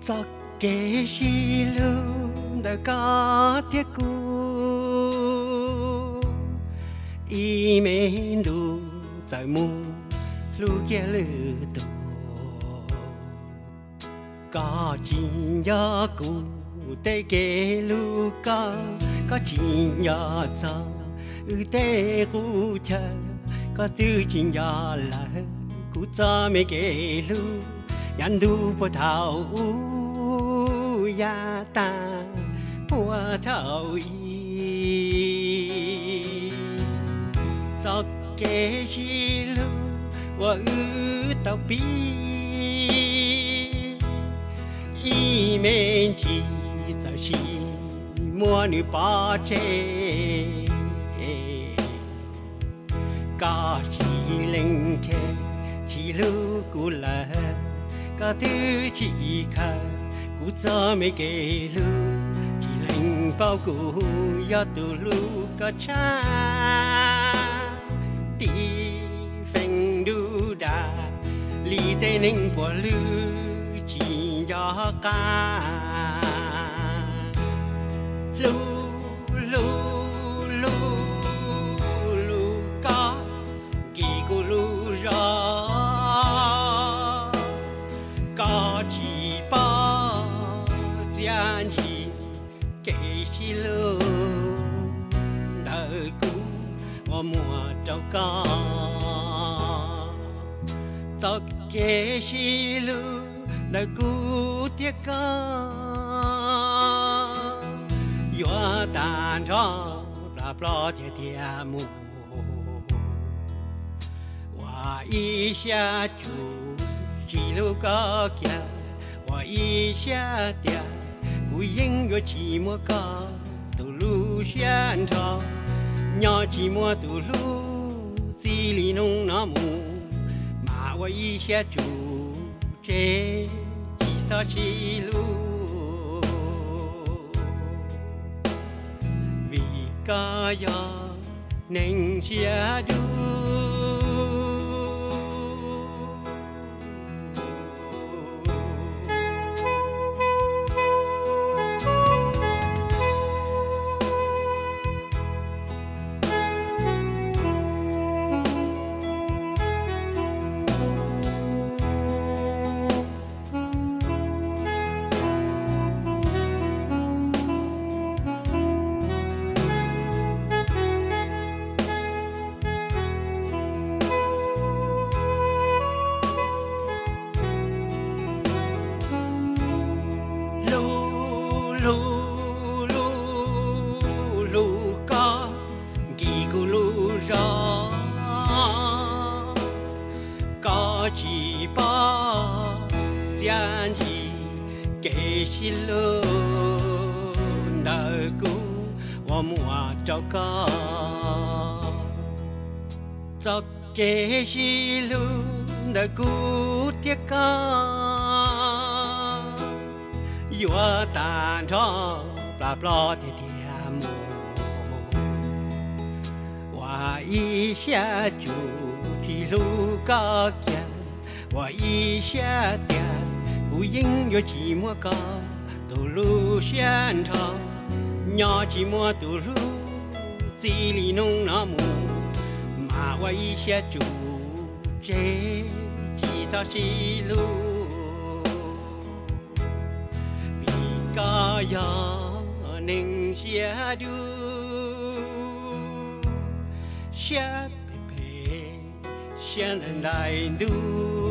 Txoj kev sib hlub ntawm koj thiab kuv, ib me ntu txawm mus hlub kiag lwm tus. Koj tsis nco kuv tej kev hlub koj, koj tsis nco txog wb tej qub chaw, koj twb tsis nco lawm kuv txoj me kev hlub. Yav ntuj puag thaum ub, yav tag puag thaum i, txoj kev sib hlub uas wb tau pib, ib me ntsis txawm sim muab nws pov tseg. Koj tsis lees khev, tsis hlub kuv lawm, koj twb tsis khaws kuv txoj me kev hlub, tsis lees paub kuv yog tus hlub koj tshaj. Tiv feem ntuj dag li tej neeg puas hlwb tsis nco qab. Hlub hlub hlub hlub koj, nkim kuv lub zog, koj tsis pom txiaj ntsig kev sib hlub ntawm kuv uas muaj rau koj. Txoj kev sib hlub ntawm kuv thiab koj yuav tag nrho plas plob tiag tiag mus. Ua ib siab tsum tsis hlub koj kiag, ua ib siab tias kuv yeej yuav tsis muab koj tus lub siab nrho, nyob tsis muaj tus hlub txij li hnub no mus, mas ua ib siab tsum tseg tsis txhob sib hlub, vim koj yog neeg siab dub. Hlub hlub hlub hlub koj, nkim kuv lub zog, koj tsis pom txiaj ntsig kev sib hlub ntawm kuv uas muaj rau koj. Txoj kev sib hlub ntawm kuv thiab koj yuav tag nrho plas plob tiag tiag mus. Ua ib siab tsum tsis hlub koj kiag, ua ib siab tias kuv yeej yuav tsis muab koj tus lub siab nrho, nyob tsis muaj tus hlub txij li hnub no mus, mas ua ib siab tsum tseg tsis txhob sib hlub, vim koj yog neeg siab dub, siab phem phem, siab ntais ntais ntuj.